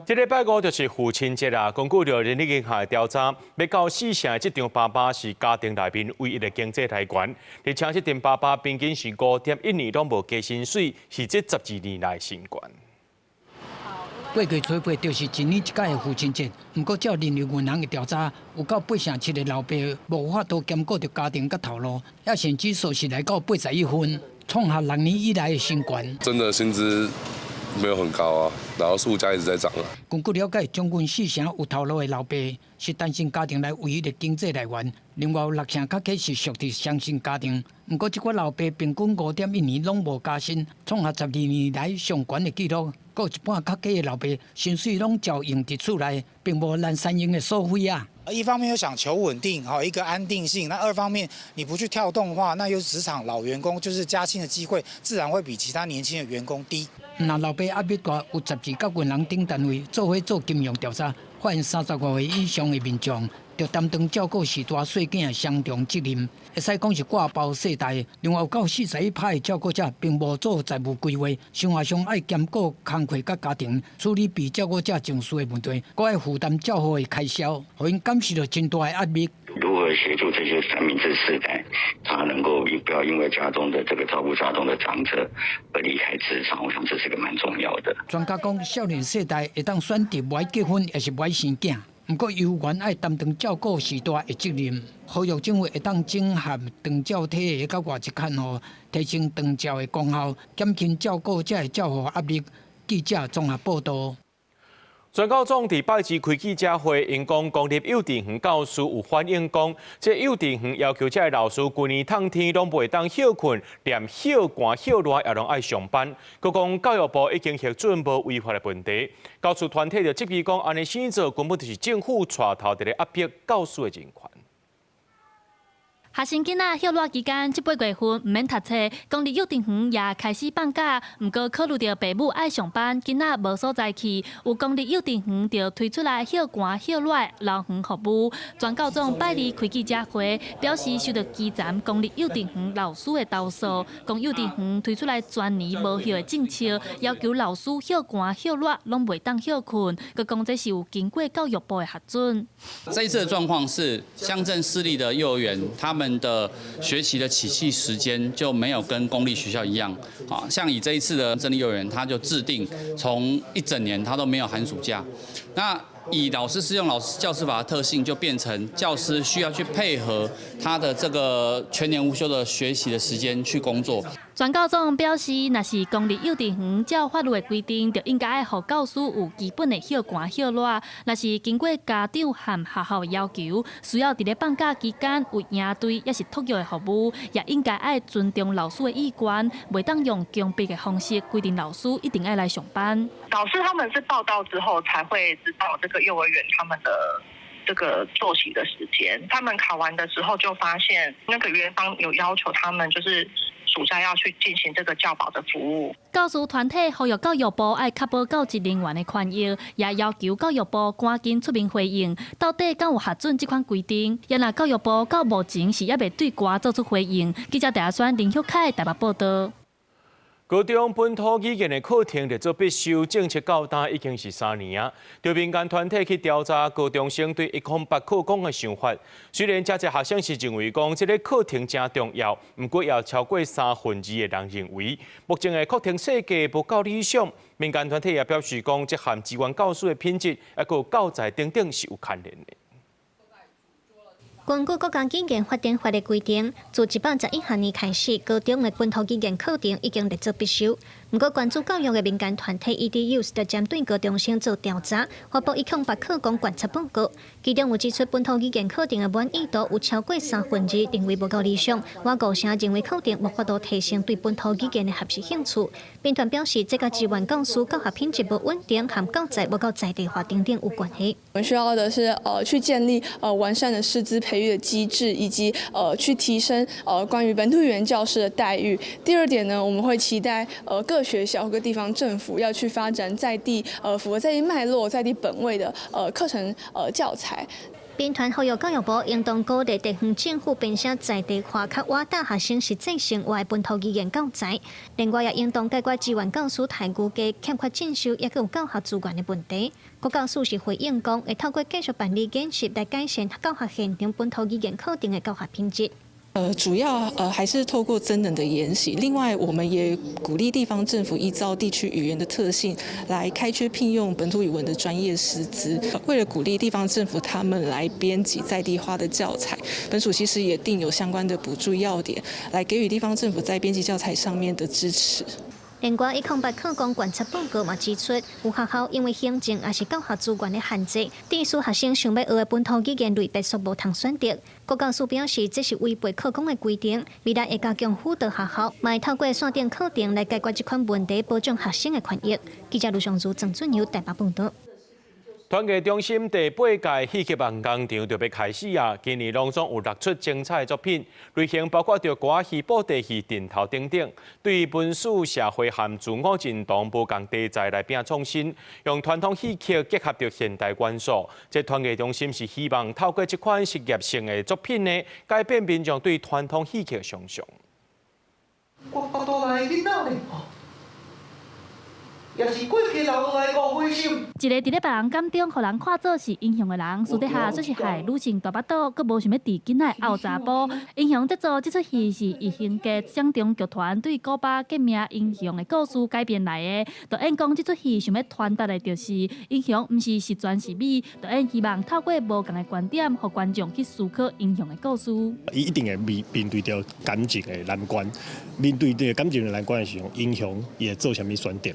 這禮拜五就是父親節啦。根據著人力銀行的調查，欲到四成的職場爸爸是家庭內面唯一的經濟來源，而且這陣爸爸平均是5.1年攏無加薪水，是這12年來新高。過月初八就是一年一屆的父親節，毋過照人力銀行的調查，有夠87%的老爸無法度兼顧著家庭佮頭路，抑甚至數是來到81分，創下6年以來的新高。真的薪資沒有很高啊，然後物價一直在漲啊。根據了解，將近四成有頭路的老爸是單身家庭內唯一的經濟來源，另外有六成較低是屬佇雙薪家庭。毋過，這寡老爸平均5.1年攏無加薪，創下12年來上懸的紀錄。閣有一半較低的老爸薪水攏照用佇厝內，並無蘭山用的所費啊。一方面又想求穩定，哈，一個安定性；那二方面你不去跳動的話，那又是職場老員工，就是加薪的機會自然會比其他年輕的員工低。若老爸壓力大，有雜誌佮銀行等單位做伙做金融調查，發現35歲以上的民眾，著擔當照顧序大細囝的雙重責任，會使講是掛包世代。另外有夠41%的照顧者並無做財務規劃，生活上愛兼顧工課佮家庭，處理被照顧者情緒的問題，閣愛負擔照護的開銷，予𪜶感受著真大的壓力。如何協助這些三明治世代，他能夠不要因為家中的這個照顧家中的長者而離開職場？我想這是個蠻重要的。專家講，少年世代會當選擇無愛結婚，抑是無愛生囝。毋過，猶原愛擔當照顧序大的責任。呼籲政府會當整合長照體系佮外籍看護，提升長照的功效，減輕照顧者的照護壓力。記者綜合報道。全教總佇拜二開記者會，𪜶講公立幼稚園教師有反映講，這幼稚園要求這个老師規年透天攏袂當歇睏，連歇寒歇熱也攏愛上班。閣講教育部已經核准無違法的問題。教師團體就質疑講，按呢生做根本就是政府帶頭佇咧壓迫教師的人權。學生囡仔歇熱期間，這八月份毋免讀冊，公立幼稚園也開始放假。毋過考慮著爸母愛上班，囡仔無所在去，有公立幼稚園就推出來歇寒歇熱留園服務。全教總拜二開記者會，表示收到基層公立幼稚園老師的投訴，講幼稚園推出來全年無歇的政策，要求老師歇寒歇熱攏袂當歇睏，閣講這是有經過教育部的核准。這一次的狀況是，鄉鎮私立的幼兒園，他們的學期的起訖時間就沒有跟公立學校一樣，啊，像以這一次的鎮立幼兒園，他就制定從一整年他都沒有寒暑假，那以老師適用老師教師法的特性，就變成教師需要去配合他的這個全年無休的學習的時間去工作。全教總表示，若是公立幼稚園照法律的規定，就應該愛予教師有基本的歇寒歇熱。若是經過家長和學校的要求，需要佇咧放假期間有營隊抑是托育的服務，也應該愛尊重老師的意願，袂當用強迫的方式規定老師一定愛來上班。老師他們是報到之後才會知道這個幼兒園他們的這個作息的時間。他們考完的時候就發現，那個園方有要求他們就是暑假要去進行這個教保的服務。教師團體呼籲教育部愛確保教職人員的權益，也要求教育部趕緊出面回應，到底敢有核准這款規定？也若教育部到目前是猶未對外做出回應。記者戴亞軒、林旭凱台北報道。高中本土語言的課程列做必修，政策到今已經是3年啊。著民間團體去調查高中生對108課綱的想法，雖然誠濟學生是認為講這个課程誠重要，毋過也超過2/3的人認為，目前的課程設計無夠理想。民間團體也表示講，這和支援教師的品質，抑閣教材等等是有牽連的。根據國家語言發展法的規定，自111學年開始，高中的本土語言課程已經列做必修。毋過，關注教育的民間團體 EDUs 就針對高中生做調查，發布108課綱觀察報告，其中有指出本土語言課程的滿意度有超過2/3認為無夠理想，外5成認為課程無法度提升對本土語言的學習興趣。民團表示，這佮支援教師教學品質無穩定，和教材無夠在地化等等有關係。我們需要的是，去建立完善的師資培育的機制，以及去提升關於本土語言教師的待遇。第二點呢，我們會期待各學校各地方政府要去發展在地符合在地脈絡、在地本位的課程教材。民團呼籲教育部應當鼓勵地方政府編寫在地化、較倚重學生實際生活的本土語言教材。另外，也應當解決支援教師待遇低、欠缺進修，抑閣有教學資源的問題。國教署是回應講，會透過繼續辦理演習來改善教學現場本土語言課程的教學品質。主要還是透過增能的研習。另外，我們也鼓勵地方政府依照地區語言的特性來開缺聘用本土語文的專業師資。為了鼓勵地方政府他們來編輯在地化的教材，本署其實也訂有相關的補助要點，來給予地方政府在編輯教材上面的支持。另外，108課綱觀察報告嘛指出，有學校因為行政抑是教學資源的限制，致使學生想欲學的本土語言類別煞無通選擇。國教署表示，這是違背課綱的規定，未來會加強輔導學校，嘛會透過線頂課程來解決這款問題，保障學生的權益。記者盧尚如、鄭俊友台北報導。團藝中心第八屆戲曲夢工場就欲開始啊！今年攏總有六齣精彩的作品，類型包括著歌仔戲、布袋戲、陣頭等等，對文史社會和自我認同無仝題材來拼創新，用傳統戲曲結合著現代元素。這團藝中心是希望透過這款實驗性的作品呢，改變民眾對傳統戲曲的想像。我腹肚內囡仔呢？也是過去留來誤會心。一个佇咧別人眼中，予人看做是英雄的人，私底下卻是害女性大腹肚，閣無想欲飼囡仔的漚查埔。英雄這組這齣戲是異形家掌中劇團對古巴革命英雄的故事改編來的。導演講，這齣戲想欲傳達的就是英雄毋是十全十美。導演希望透過無仝的觀點，予觀眾去思考英雄的故事。伊一定會面對著感情的難關，面對著感情的難關的時候，英雄伊會做啥物選擇？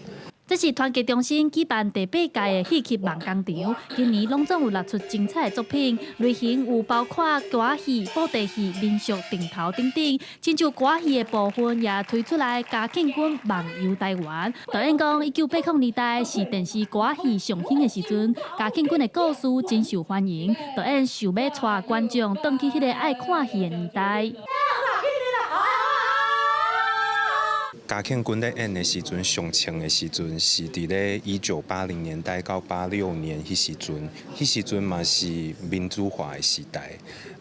這是團結中心舉辦第八屆的戲曲夢工場，今年攏總有六齣精彩的作品，類型有包括歌仔戲、布袋戲、民俗、陣頭等等。親像歌仔戲的部分也推出來，嘉慶君夢遊台灣。導演講，1980年代是電視歌仔戲上興的時陣，嘉慶君的故事真受歡迎。導演想欲帶觀眾轉去彼个愛看戲的年代。嘉慶君咧演的時陣，上衝的時陣是佇咧1980年代到86年彼時陣，彼時陣嘛是民主化的時代。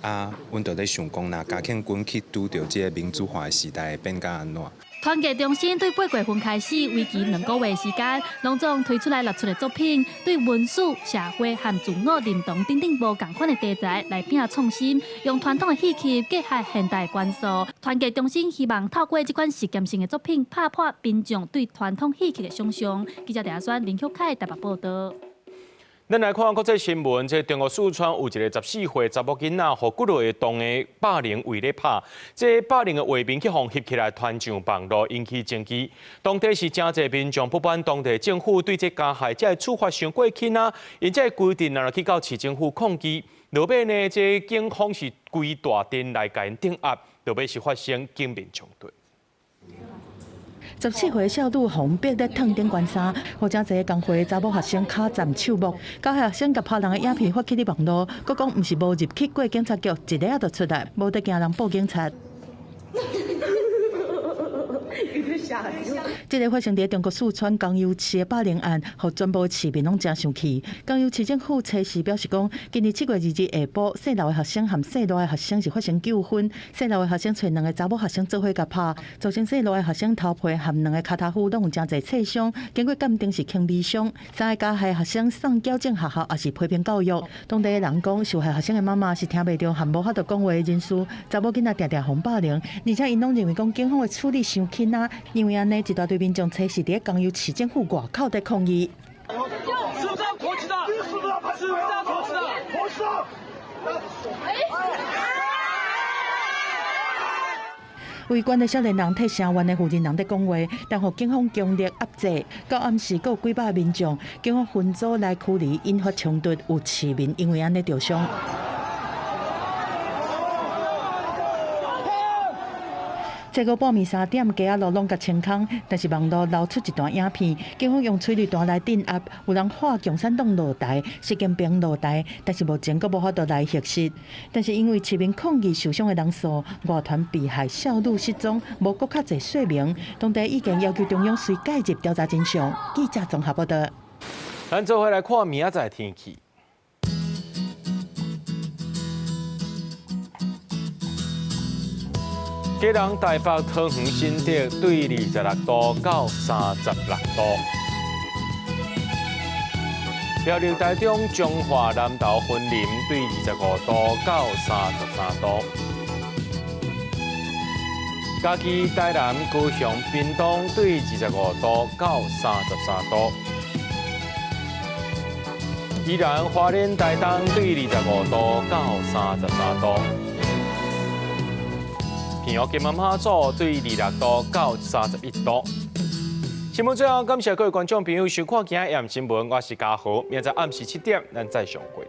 啊，阮就咧想講，若嘉慶君去拄著這个民主化的時代，會變甲按怎？團結中心對8月份開始，為期2個月時間，攏總推出來六齣的作品，對文史、社會和自我認同等等無仝款的題材來拼創新，用傳統的戲曲結合現代元素。團結中心希望透過這款實驗性的作品，拍破民眾對傳統戲曲的想像。記者陳阿選、林旭凱台北報導。咱來看國際新聞，這中國四川有一個14歲查某囡仔，予幾落個同的霸凌圍咧拍，這霸凌的畫面去予翕起來傳上網路，引起爭議。當地是誠濟民眾不滿當地政府對這加害者的處罰傷過輕啊，𪜶才會規定來去到市政府抗議。落尾呢，這警方是規大陣來共𪜶鎮壓，落尾是發生警民衝突。14歲少女予逼咧褪頂懸衫，予誠濟同歲查某學生跤站手目，加害學生共拍人的影片發起佇網路，閣講毋是無入去過警察局，一下就出來，無得驚人報警察。這个發生佇中國四川江油市的霸凌案，予全部市民攏誠生氣。江油市政府初時表示講，今年7月2日下晡，細路的學生和細大的學生是發生糾紛，細路的學生揣兩个查某學生做伙共拍，造成細路的學生頭皮和兩个跤頭趺攏有誠濟擦傷，經過鑑定是輕微傷。三个加害學生送矯正學校，也是批評教育。當地的人講，受害學生的媽媽是聽袂著和無法度講話的人士，查某囡仔定定予霸凌，而且𪜶攏認為講警方的處理傷輕啊，因為按呢一大堆民眾初時佇江油市政府外口佇抗議。是不是要國旗的？是不是要是不是要國旗的？國旗的。圍觀的少年人替聲援的負責人佇講話，但予警方強力壓制。到暗時，閣有幾百民眾，警方分組來驅離，引發衝突，有市民因為按呢著傷。這個半暝3點，街仔路攏共清空，但是網路流出一段影片，警方用催淚彈來鎮壓，有人喊共產黨落台，習近平落台，但是目前閣無法度來核實。但是因為市民抗議受傷的人數，外傳被害少女失蹤，無閣較濟說明。當地意見要求中央隨介入調查真相。記者綜合報道。咱做伙來看明仔載天氣。基隆、台北、桃園、新竹對26度到36度；苗栗、台中、彰化、南投、雲林對25度到33度；嘉義、台南、高雄、屏東對25度到33度；宜蘭、花蓮、台東對25度到33度。平湖金門馬祖對26度到31度。新聞最後，感謝各位觀眾朋友收看今日新聞，我是嘉豪，明仔暗時7點，咱再相會。